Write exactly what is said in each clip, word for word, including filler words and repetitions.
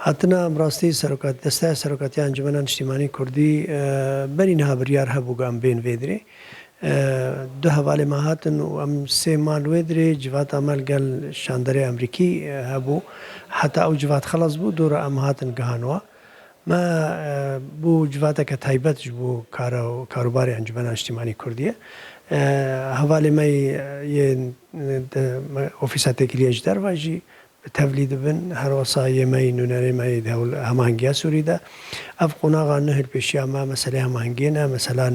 Hatina em rastî serokat, Desteya Serokatiya Encumena Niştîmanî Kurdî, e, berî niha biryar hebû ku em bên vê dirê. E, du hevalê me hatin û em sê mal wê dirê, civata me li gel şanderê Emerîkî, e, hebû. Heta ew civat xelas bû, dora em hatin gihan wa. Me, e, bû civateke taybet ji bo kara û karûbarê Encumena Niştîmanî Kurdî ye. E, hevalê me yê, e, yê, e, de, me, ofîsa têkiliyê ji derve jî bi tevlî dibin. Her wesa yê me yî nûnerê me yê di hewl-, hemahengiya Sûrî de. Ev qonaxa nû hilpêşiya me meselê hemahengiyê ne, mesela, e,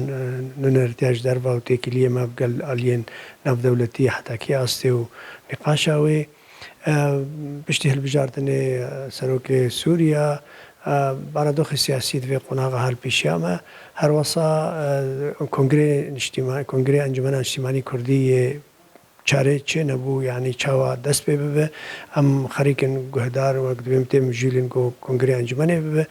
nûnertiya ji derve û têkiliyê me bi gel aliyên navdewletî heta kî astê û nîqaşa wê. E, piştî hilbijartinê, e, serokê Sûriya, e, baradoxê siyasî di vê qonaxa hilpêşiya me. Her wesa, e, Kongrê Niştîma-, Kongrê Encumena Niştîmanî Kurdî yê çarê çênebû, yanî çawa dest pê bibe. Em xerîkin guhdar, wek dibêm têm jûlîn ku Kongrê Encûmenê bibe.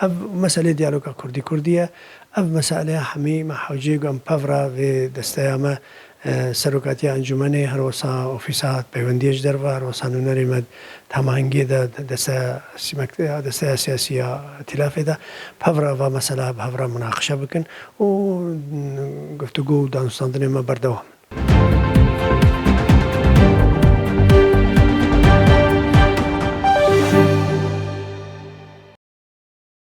Ev meselê diyaloga Kurdî Kurdî ye. Ev meseleya hemî me hewceyê ku em pevra vê desteya me, e, serokatiya encûmenê, her wesa ofîsa peywendiyê ji derve, her wesa nûnerê me di hemahengiyê de, de, desteya sîmek-, desteya siyasî ya îtîlafê de, pevra va mesela bi hev re munaqişe bikin û, mm, guftûgû û danûstandinê me berdewam in.